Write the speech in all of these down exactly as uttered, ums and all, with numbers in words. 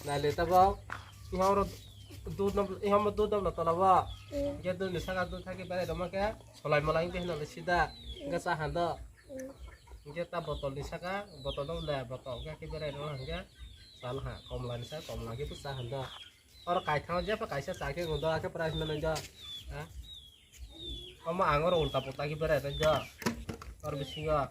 Dali tabo. Ihoro dud no, ihoro dud no tola bo. Ge dud ni saka dud thaki berai doma ke. Solai molai ke hino sida. Ge sa hando. Ge ta botol ni saka, botol no le botol ke ke berai doma hanga. Sal ha, komla ni saka, komla ke tu sa hando. Oro kaithang je pa kaisa cha khe ngondo, akhe prize manai jo. Ha? Omo ang oro ulta pulta khe berai pai jo. Oro bisingo.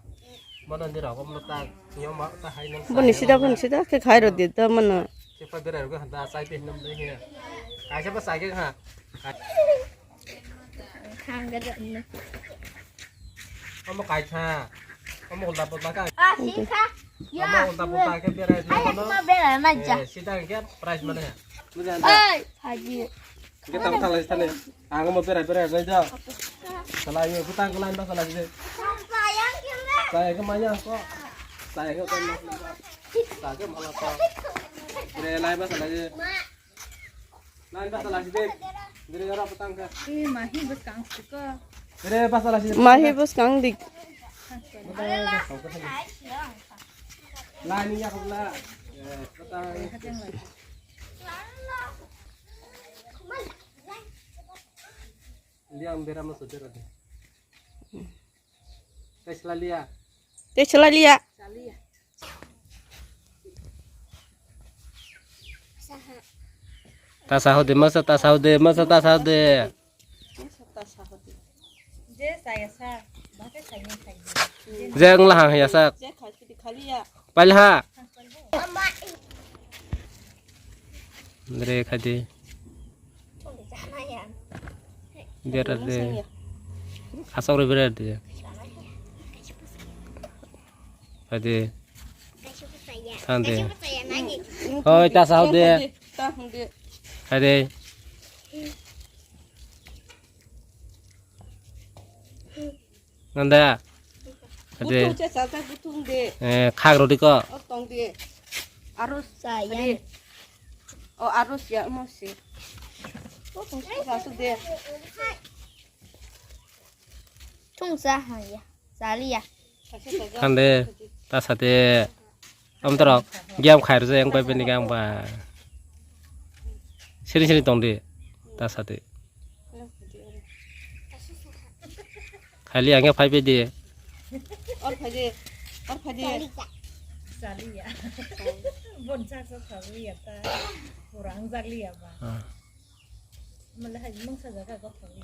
Mono ni rok omo ta, yo ma ta hai nang. Boni sida, boni sida khe khai rw di ta mono. Khe pa berai rw handa chai pe hinam dai he. Kaisa pa cha khe ha. Omo kaitha. Omo ulta pulta ka. Ah, sikha. Omo ulta pulta ke berai. Ay, ma berai ma ja. Eh, sida ke prize mane. Buja anda. Ay, haji. Kita mo thalai thane. Ang mo berai berai nai ja. Thalai yo butang ko line ba thalai de. Sayang ke maya ko. Sayang ke ko. Sayang ke mala ko. Berai lai ba thalai de. Lain basa lasi de. Dire ora petang ka. Eh, mahi bus kang siko. Dire basa lasi de. Mahi bus kang dik. Lain ini aku bela. Eh, petang. Liang bera masuk dera de. Tes lalia. Tes lalia. Tasa hode, masa tasa hode, masa tasa hode. Jeng lahang ya sak. Pailha. Dre khadi. Biar ada. Asok re biar ada. Hadi. Hadi. Hoi, ta sao de. Hadi. Nanda. Hadi. Kutung che sa ta kutung de. Eh, khak rodi ko. O tong de. Arus. Hadi. O arus ya mo si. O tong sa su de. Thung sa ha ya. Saliya. Hande, ta sate. Amtorok, giam khair je yang pai peni gang ba. Sini sini tong di, ta sate. Khali angya phai pe di. Or phai di, or phai di. Saliya. Bon sa sa saliya ta. Kurang saliya ba. Ah.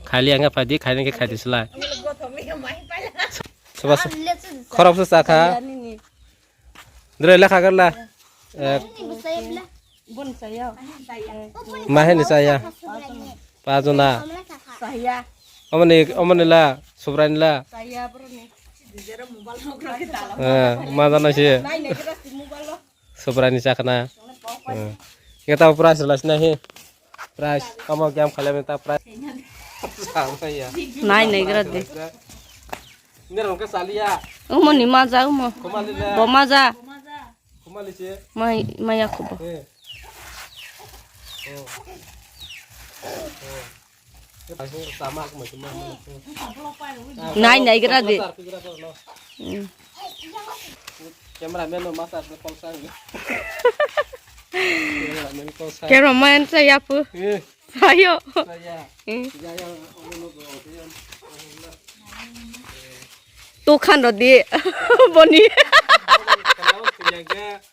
Khali angya phai di, khaini khe khai di sila. Soba so-, khorok so chakha. Dre lekha garla. Eh, mahe ni chaya. Pajona. Omoni, omoni la, Subraini la. Eh, ma jana si. Subraini chakna. Eh. Kita prize la sina he. Prize, omo game khailai ta prize. Nai nai gra de. Nero ke salia. Omo ni maja omo. Khumali le. Bo maja. Khumali se. Mai, maya khubo. Eh. Oh. Oh. Nai nai gra de. Hmm. Cameraman no masa ko kol sang. Cameraman kol sang. Cameraman saya pu. Eh. Ayo. Saya. Hmm. Ya, ya, ono no go, ya. Tukhan rodi. Boni. Kalau punya ga.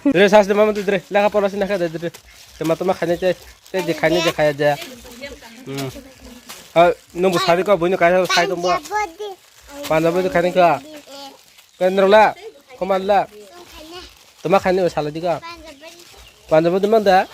Dre sas de mama dre lekha pora sina kha de dre. Tema toma khani te te de khani de khaya de. Hmm. Ha, nung bu sari ko buino kai sai tumbo. Panjabo de khani ka. Kendro la, khomar la. Toma khani o sala di ka. Panjabo de manda.